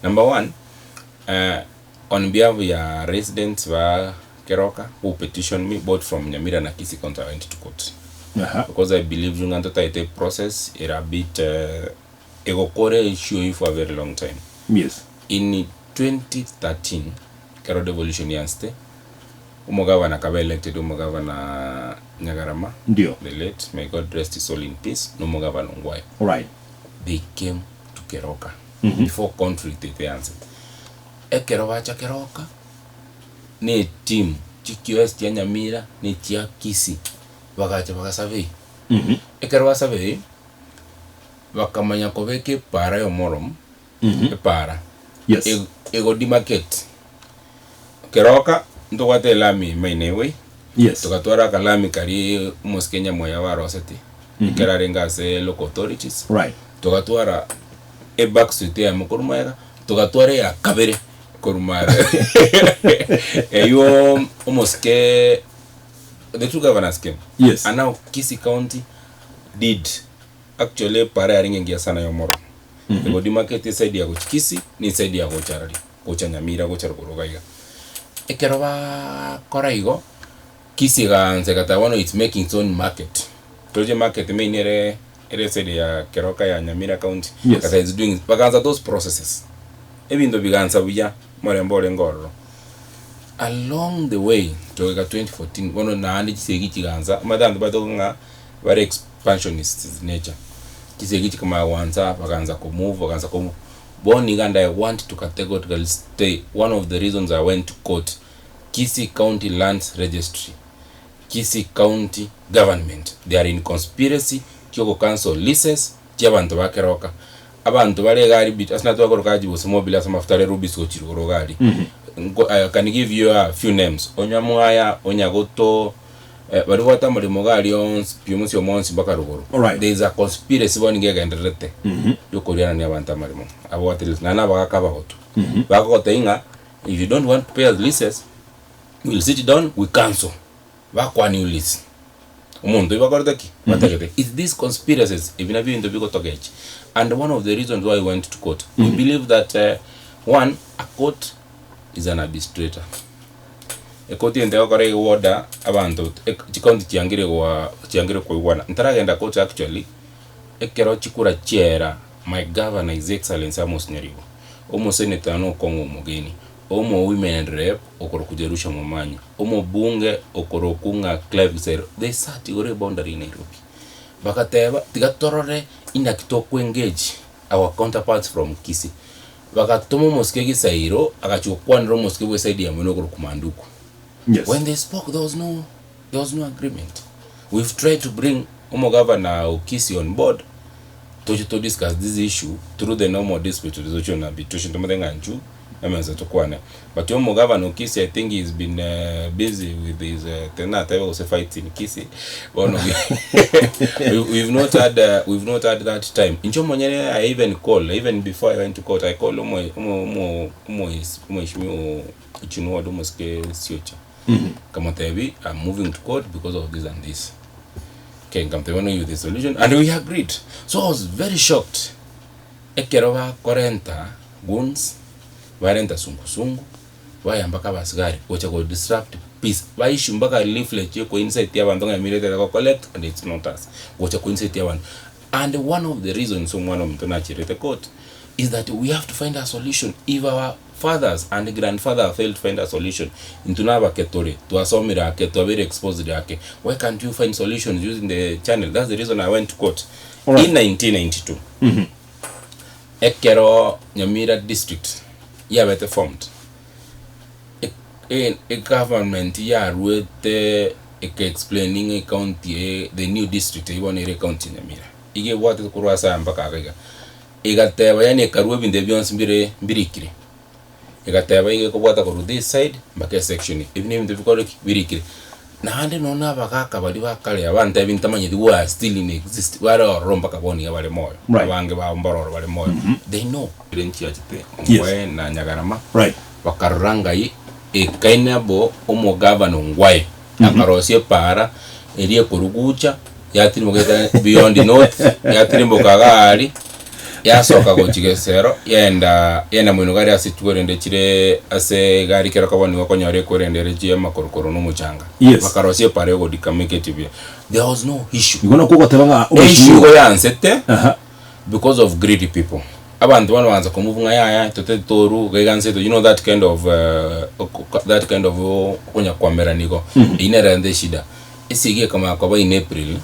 Number one, on behalf ya residents ba Keroka who petitioned me both from Nyamira na Kisii County I went to court. Aha. Because I believe ng'a ntotaete process ere a bit egokora issue eyio for a very long time. Yes. In 2013 ekero devolution yansete, omogavana akaba elected omogavana Nyagarama, Ndio. the late, may God rest his soul in peace, na omogavana Ongwae. Alright. They came to Keroka before conflict eteansete. Ekero bacha Keroka, na etimu chikios chia Nyamira na echia Kisii, bagacha bagasurvey. Ekero basurvey, bakamanya kobeka epaara ya omoromu, epaara Yes. ego egodemarcate Keroka ntobwate elami main highway, Yes. togatwara akalami karia omosike Nyamweya baroseti, ekero arenge ase local authorities, Right. togatwara eback street eyemo korwa magega, togatwara eya kabere korwa magega eywo omosike the two governors came Yes. and now Kisii county did actually epara yarenge engiya sana ya omoro, egodemarcate eside ya gochia Kisii na eside ya gocha arari. gocha Nyamira gocha rogoro iga iga. Ekero baakora igo, Kisii egaansa egateba bono it's making its own market. Toche market main ere ere eside ya Keroka ya Nyamira county, Yes. ekateba it's doing bakaansa those processes. Ebinto bigaansa buya, omorembe orenge ororo. Along the way, togaika 2014 bono naende chisegi chigaansa, omanyete abanto bateba ng'a bare expansionists in nature, chisegi chikamanya goansa bakaansa komove bakaansa komove. Bono iga and I want to categorically stay one of the reasons I went to court, Kisii County Lands Registry, Kisii County Government they are in conspiracy kiogo cancel leases chia abanto ba Keroka. Abanto bare iga aria bit ase natwakoroka Haji gose Mobile ase amafuta are Rubis gochia igoro iga aria. Nko I can give you a few names, Onyamwaya, Onyagoto, Baria babwate amaremo iga aria onsi pi omosie omo onsi mpaka rogoro. Alright. There is a conspiracy bono nigo egendererete yokorianania abanto amaremo abwate lease naende abagaka abagotu bagogotebia ng'a if you don't want to pay us leases we will sit down we cancel bakwa new lease. Omonto oyio bakorete ki? Batagete. It's these conspiracies ebi nabio ebinto bigotogechi and one of the reasons why we went to court we believe that one a court is an arbitrator. Ekoti eye ntegokora egoorder abanto chikaunti chiangire goa chiangire koigwana. Ntaragenda court actually, ekero chikura chiaera, my governor his excellency Amos Nyaribo, omosenator one Okong'o Omogeni, omo women rep okorokwa Jerusha Momanyi, omobunge okorokwa ng'a Clive Gisero, they sat igoro eboundary in Nairobi. Bagateba tiga torore inaki toko engage our counterparts from Kisii. Bagatoma omosike Gisairo, agachia gokwanera omosike bw'esaidi ya mwene okorokwa Manduku. Yes. When they spoke there was no, there was no agreement. We've tried to bring omogavana o Kisii on board toche to discuss this issue through the normal dispute resolution and arbitration tomotebie ng'a inchuo emesa tokwane. But omogavana o Kisii I think he's been uh, busy with his uh, tena atebe gose fights in Kisii bono we, we've not had uh, we've not had that time. Inche omonyene I even call even before I went to court I call omo omo omo omo omheshimiwa Chinua omosike Siocha nkamotebi I'm moving to court because of this and this. Okay, nkamotebia bono you the solution and we agreed. So I was very shocked ekero bakorenta goons barenta sungusungu baya mpaka abasigari gocha go disrupt peace ba issue mpaka leaflet ya koincite abanto ng'a Nyamira etari go collect and it's not us gocha koincite abanto and one of the reasons omwana ominto nacherete court is that we have to find a solution if our fathers and grandfather failed to find a solution intwe nabake tore twasomire ake twabeire exposed ake why can't you find solutions using the channel that's the reason I went to court Alright. in 1992 Ekero Nyamira district yabete formed, egovernment yaruete eke explain ng'a ecounty eye the new district eywo bono ere ecounty ya Nyamira, iga ebwatete korwa ase aya mpaka iga iga. Egateba yaani ekarua ebinto ebi bionsi mbire mbirikire, egateba iga ekobwata korwa this side mpaka esection eye, ebi na ebinto bikore ki? Birikire. Naende nonya na abagaka baria ba kare abantebi ntamanyeti who are still in exist bare ororo mpaka bono iga bare moyo, Right. abange babo mbare ororo bare moyo, they know. Ere nchiachete Yes. Ongwae na Nyagarama, Right. bakarora ngai ekainabo omogavana Ongwae, akarosia epaara eria ekorugucha, yatirimboka beyond north, yatirimboka iga aria. Yasoka gochia Gesero, yaenda yaenda moino gari ase chigorende chire ase egari kero koba nigo okonyora ekorende ere chia amakorokoro na omochanga. Yes. Bakarosia epara egodicamicate buya. There was no issue. Igo nakwo ogoteba ng'a Issue igo yansete Aha. because of greedy people. Abanto bono baansa komove ng'a yaya totete toru iga iga nse you know that kind of that kind of okonya koamerana igo. Eyio nere rende eshida. Esegi ekamanya koba in April.